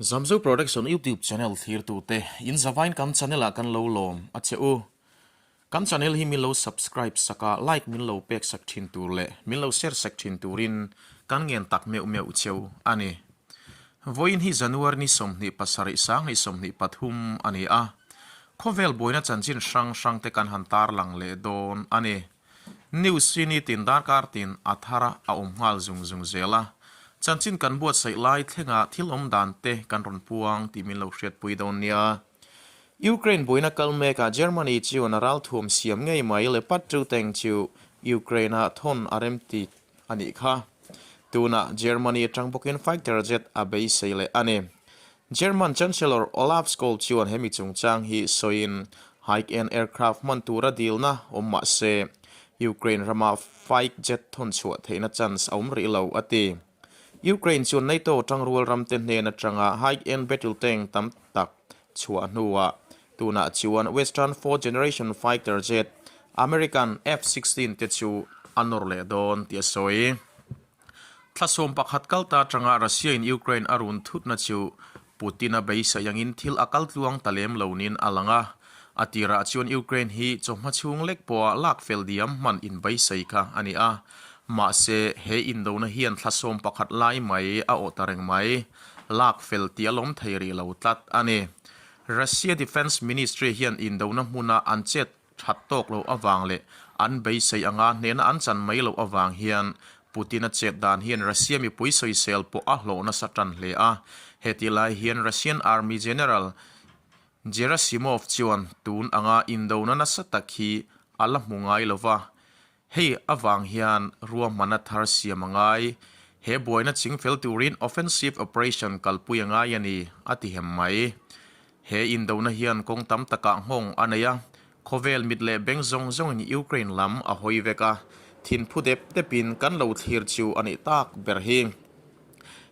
Zamzo Production YouTube channel thlirtute, in zavain kan channel ah kan lo lawm a che u. Kan channel hi min lo subscribe sak a, like min lo pek sak thin tur leh min lo share sak thin turin kan ngen tak meuh meuh cheu a ni. Vawiin hi January ni 27 2023 a ni a, khawvel buaina chanchin hrang hrangte kan han tarlang leh dawn a ni. News hi nitin darkar tin a thar a a awm nghal zung zung zel a. Chanchin kan buatsaih lai thlenga thil awm dan te kan rawn puang tih min lo hriatpui dawn nia. Ukraine buaina kal mekah Germany chuan a ralthuam siam ngei mai Leopard 2 tank chu Ukraine-ah thawn a remti a nih kha. Tunah Germany atang bawkin fighter jet a beisei leh a ni. German Chancellor Olaf Scholz chuan hemi chungchang hi sawiin high-end aircraft hman tura dilna awm mah se, Ukraine rama fight jet thawn chhuah theihna chance a awm rih lo, a ti. Ukraine chuan NATO tangrual ramte hnen atanga high-end battle tank tam tak chhuah hnuah tunah chuan Western fourth generation fighter jet American F-16 te chu a nawr leh dawn tih a sawi. Thla 11 kal ta atanga Russia in Ukraine a run thutna chu Putin-a beisei angin thil a kal tluang ta lem lo niin a lang a. A tirah chuan Ukraine hi chawhma chhung lek pawha lak fel diam hman inbeisei kha a ni a. Mahse, he indona hian thla 11 lai mai a awh ta reng mai. Lak fel tih a lawm thei rih lo tlat a ni. Russia Defence Ministry hian indona hmuna an chet that tawk loh avang leh an beisei anga hnehna an chan mai loh avang hian Putin-a chet dan hian Russia mipui sawisel pawh a hlawh nasa tan hle a. Hetih lai hian Russian Army General Gerasimov chuan tun anga indona nasa tak hi a la hmu ngai lo va, hei avang hian ruahmanna thar siam a ngai. He buaina chingfel turin offensive operation kalpui a ngai a ni, a ti hem mai. He indona hian kawng tam takah nghawng a nei a, khawvel mit leh beng zawng zawngin Ukraine lam a hawi vek a, thinphu dep depin kan lo thlir chu a nih tak ber hi.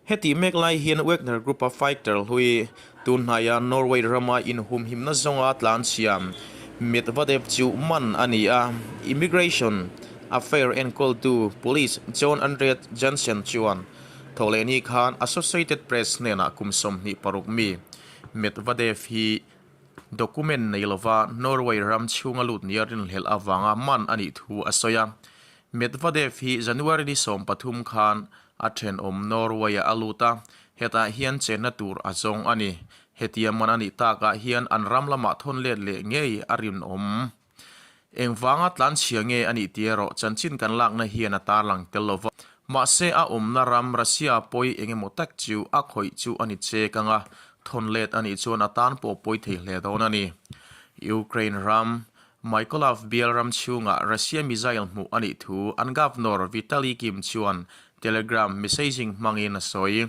Hetih mek lai hian Wagner Group-a fighter hlui tun hnaia Norway rama inhumhimna zawnga tlanchhiam Medvedev chu man a ni a, Immigration Affair enkawltu Police John Andreas Jansen chuan thawhlehni khan Associated Press hnenah kum 26 mi Medvedev hi document nei lova Norway ram chhunga lut nia rinhlelh avanga man a nih thu a sawi a. Medvedev hi January ni 13 khan a thenawm Norway-ah a lut a, hetah hian chenna tur a zawng a ni. Hetia man a nih takah hian an ram lamah thawn let leh ngei a rinawm. Engvanga tlanchhia nge a nih tih erawh chanchin kan lakna hian a tarlang tel lo va. Mahse a awmna ram Russia pawi eng emaw tak chu a khawih chu a ni chek ang a, thawn let a nih chuan a tan pawh pawi thei hle dawn a ni. Ukraine ram Mykolaiv bial ram chhungah Russia missile hmuh a nih thu an Governor Vitaliy Kim chuan Telegram messaging hmangin a sawi.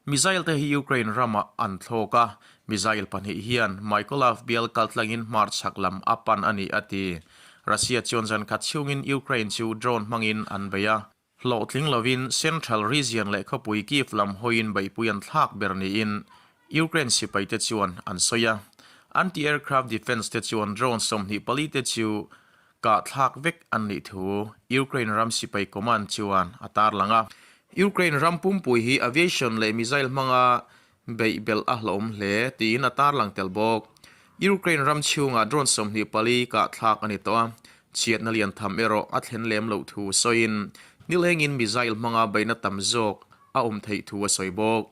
Missile te hi Ukraine ramah an thlawk a, missile pahnih hian Mykolaiv bial kaltlangin hmarchhak lam a pan a ni a ti. Russia chuan zan khat chhungin Ukraine chu drone hmangin an bei a. Hlawhtling lovin Central Region leh khawpui Kyiv lam hawiin beihpui an thlak ber niin Ukraine sipaite chuan an sawi a. Anti-aircraft defence te chuan drone 24 te chu Kah thlak vek an nih thu Ukraine ram sipai command chuan a tarlang a. Ukraine ram pumpui hi aviation leh missile hmanga beih belh a hlauhawm hle tiin a tarlang tel bawk. Ukraine ram chhungah drone 24 kah thlak a ni tawh a, chhiatna lian tham erawh a thlen lem loh thu sawiin nilengin missile hmanga beihna tam zawk a awm theih thu a sawi bawk.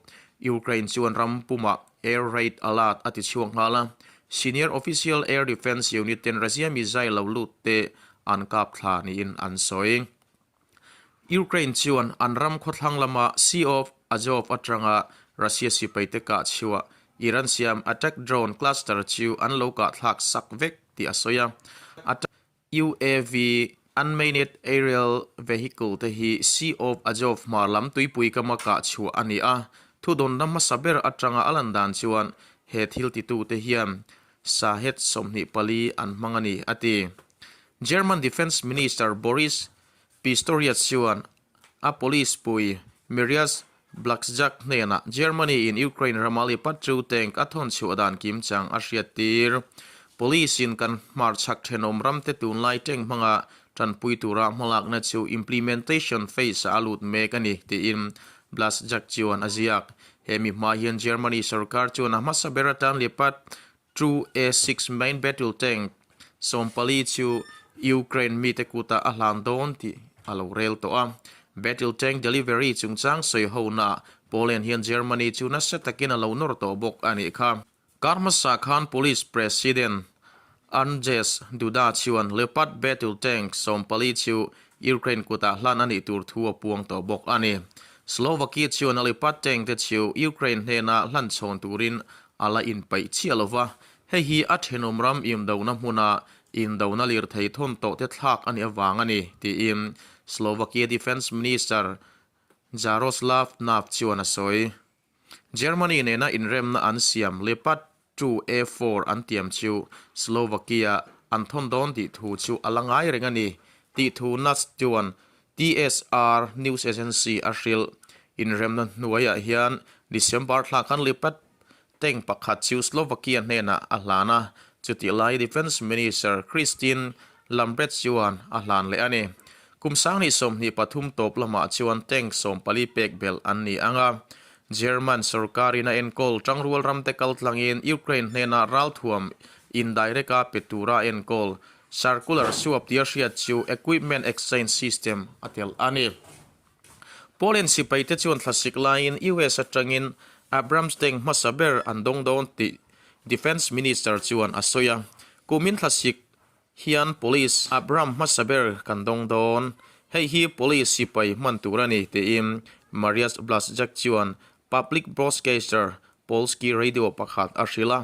Ukraine chuan ram pumah air raid alert a ti chhuak nghal a, Senior Official Air Defence Unit ten Russia missile lo lut te an kap thla niin an sawi. Ukraine chuan an ram khawthlang lama Sea of Azov atanga Russia sipaite kah chhuah Iran siam attack drone cluster chu an lo kah thlak sak vek tih a sawi a. UAV, Unmanned Aerial Vehicle, te hi Sea of Azov hmar lam tuipui kama kah chhuah a ni a. Thudawnna hmasa ber atanga a lan dan chuan he thil titute hian Shahed 24 an hmang a ni, a ti. German Defence Minister Boris Pistorius chuan a police pui Marius Blaschak hnenah Germany in Ukraine rama Leopard 2 tank a thawn chhuah dan kim chang a hriattir. Police in kan hmarchhak thenawm ramte tunlai tank hmanga tanpui tura hmalakna chu implementation phase ah a lut mek a ni, tiin Blaschak chuan a ziak. He mi hma hian Germany sorkar chuan a hmasa ber atan Leopard 2A6 main battle tank 40 chu Ukraine mite kutah a hlan dawn tih a lo rel tawh a. Battle tank delivery chungchang sawi honaah Poland hian Germany chu nasa takin a lo nawr tawh bawk a nih kha. Kar hmasa khan Polish President Andrzej Duda chuan Leopard battle tank 40 chu Ukraine kutah hlan a nih tur thu a puang tawh bawk a ni. Slovakia chuan a Leopard tank te chu Ukraine hnena hlan chhawn turin a la inpeih chiah lo va, hei hi a thenawm ram indona hmuna indona lirthei thawn tawh te thlak a nih avang a ni, tiin Slovakia Defence Minister Jaroslav Nav chuan a sawi. Germany nena inremna an siam Leopard 2A4 an tiam chu Slovakia an thawn dawn tih thu chu a la ngai reng a ni tih thu Nats chuan TSR news agency a hrilh. Inremna hnuaiah hian December thla khan Leopard tank pakhat chu Slovakia hnenah a hlan a, chutih lai Defence Minister Christine Lambrecht chuan a hlan leh a ni. Kum 2023 tawp lamah chuan tank 40 pek belh an ni ang a. German sorkarin a enkawl tangrual ramte kaltlangin Ukraine hnenah ralthuam indirect a pe tura a enkawl circular swap tia hriat chu equipment exchange system a telh a ni. Poland sipaite chuan thlasik laiin US atangin Abrams tank hmasa ber an dawng dawn tih Defence Minister chuan a sawi a. Kumin thlasik Hian Police Abram hmasa ber kan dawng dawn. Hei hi Police sipai hman tur a ni, tiin Mariusz Blaszczak chuan public broadcaster Polskie Radio pakhat a hrilh a.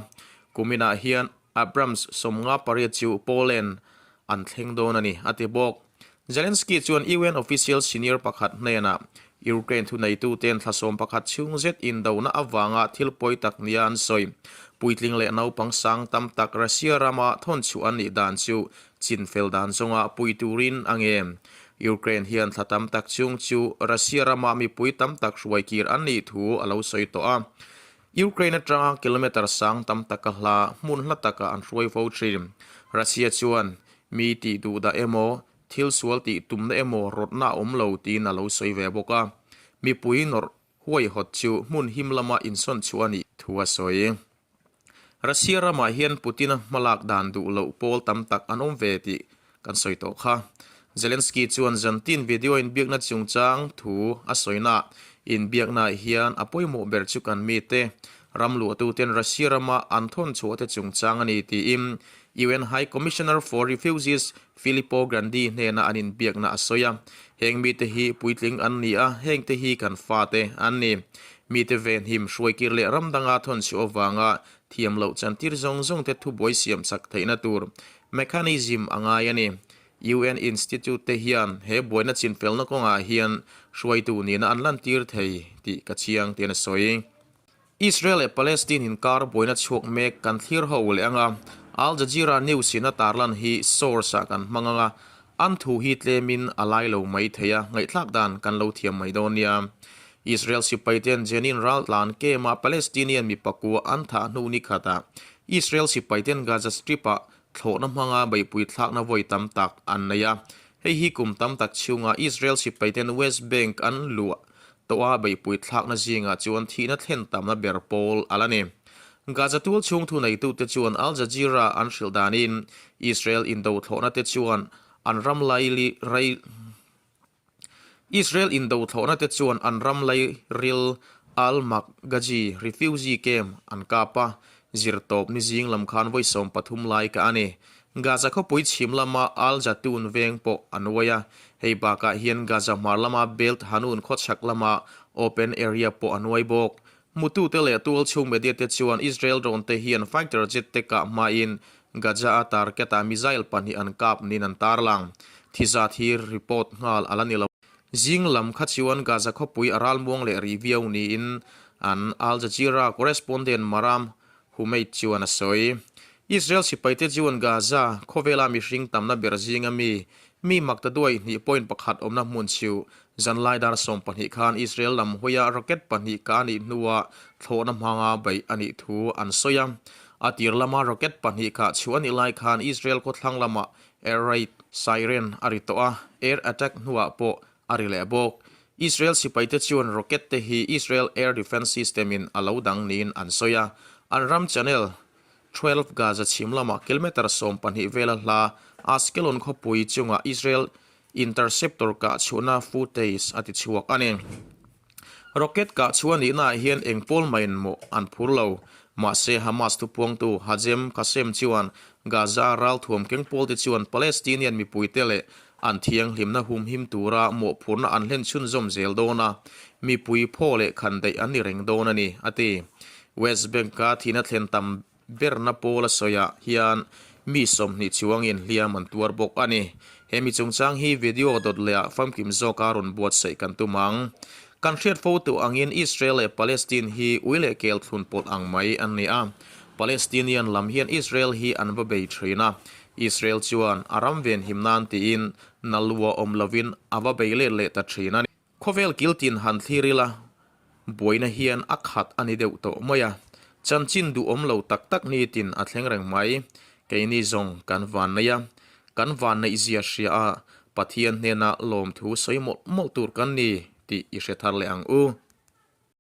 Kuminah hian Abrams 58 chu Poland an thleng dawn a ni, a ti bawk. Zelensky chuan UN official senior pakhat hnenah Ukraine thuneituten thla 11 chhung zet indona avanga thil pawi tak nia an sawi. Puitling leh naupang sang tam tak Russia rama thawn chhuah an nih dan chu chinfel dan zawnga pui turin a nge. Ukraine hian thla tam tak chhung chu Russia rama mipui tam tak hruai kir an nih thu a lo sawi tawh a. Ukraine atanga kilometre sang tam taka hla hmun hla takah an hruai fo thin. Russia chuan mi tih duh dah emaw, thil sual tih tumna emaw rawtna a awm lo tiin a lo sawi ve bawk a. Mipui nawrh huaihawt chu hmun him lama insawn chhuah a nih thu a sawi. Russia ramah hian Putin-a hmalak dan duh loh pawl tam tak an awm ve tih kan sawi tawh kha. Zelensky chuan zantin video inbiakna chungchang thu a sawina inbiaknaah hian a pawimawh ber chu kan mite ram luahtuten Russia rama an thawn chhuahte chungchang a ni tiin UN High Commissioner for Refugees Filippo Grandi hnena an inbiakna a sawi a. Heng mite hi puitling an ni a, hengte hi kan fate an ni. Mite venhim hruaikir leh ram danga thawn chhuah avanga thiam loh chantir zawng zawngte thubuai siam chak theihna tur mechanism a ngai a ni. UN Institute te hian he buaina chinfelna kawngah hian hruaitu nihna an lantir thei tih ka chiang tiin a sawi. Israel leh Palestine inkar buaina chhuak mek kan thlir ho leh ang a, Al Jazeera News in a tarlan hi source ah kan hmang ang a, an thu hi tlemin a lai lo mai thei a, ngaihthlak dan kan lo thiam mai dawn nia. Israel sipaiten Jenin raltlan camp ah Palestinian mi pakua an thah hnu ni khatah Israel sipaiten Gaza Strip ah thlawhna hmanga beihpui thlakna vawi tam tak an nei a, hei hi kum tam tak chhunga Israel sipaiten West Bank an luah Tawha beihpui thlakna zingah chuan thihna thlen tamna ber pawl a la ni. Gaza tual chhung thuneitute chuan Al Jazeera an hrilh danin Israel indo thlawhna te chuan an ram lai rei Israel indo thlawhna te chuan an ram lai ril Al Maghazi refugee camp an kap a, zirtawp ni zing lam khan vawi 13 lai kah a ni. Gaza khawpui chhim lama Al Zatoun veng pawh a nuai a, hei bakah hian Gaza hmar lama Beit Hanoun khawchhak lama open area pawh a nuai bawk. Hmutute leh tualchhung media te chuan Israel drone te hian fighter jet te kah hmain Gaza a target ah missile pahnih an kap niin an tarlang. Thizat hi report nghal a la ni lo. Zing lam kha chuan Gaza khawpui a ralmuang leh rih viau niin an Al Jazeera correspondent Maram Humeid chuan a sawi. Israel sipaite chuan Gaza khawvela mihring tamna ber zinga mi, mi makta duai hnih point pakhat awmna hmun chu zanlai dar 12 khan Israel lam hawia rocket pahnih kah a nih hnuah thlawhna hmanga beih a nih thu an sawi a. A tir lama rocket pahnih kah chhuah a nih lai khan Israel khawthlang lamah air raid siren a ri tawh a, air attack hnuah pawh a ri leh bawk. Israel sipaite chuan rocket te hi Israel Air Defence System in a lo dang niin an sawi a, an ram channel 12 Gaza chhim lamah kilometre 12 vela hla Ashkelon khawpui chungah Israel Interceptor kah chhuahna footage a ti chhuak a ni. Rocket kah chhuah nihnaah hian eng pawl maiin mawh an phur lo. Mahse, Hamas thupuangtu Hazem Qassem chuan Gaza ralthuam keng pawlte chuan Palestinian mipuite leh an thianghlimna humhim tura mawhphurhna an hlen chhunzawm zel dawn a, mipui phaw leh khan daih an ni reng dawn a ni, a ti. West Bank-a thihna thlen tam Berna pawl a sawiah hian mi 20 chuangin hliam an tuar bawk a ni. He mi chungchang hi video dawt lehah famkim zawka rawn buatsaih kan tum ang. Kan hriat fo tawh angin Israel leh Palestine hi ui leh kel thlun pawlh ang mai an ni a. Palestinian lam hian Israel hi an va bei thin a. Israel chuan a ram venhim nan tiin nalua awm lovin a va bei let leh ta thin a ni. Khawvel kiltin han thlir ila, buaina hian a khat a ni deuh tawh mai a, chanchin duhawm lo tak tak nitin a thleng reng mai. Keini zawng kan vanneih a, kan vanneih zia hria a, Pathian hnena lawmthu sawi mawlh mawlh tur kan ni tih i hre thar leh ang u.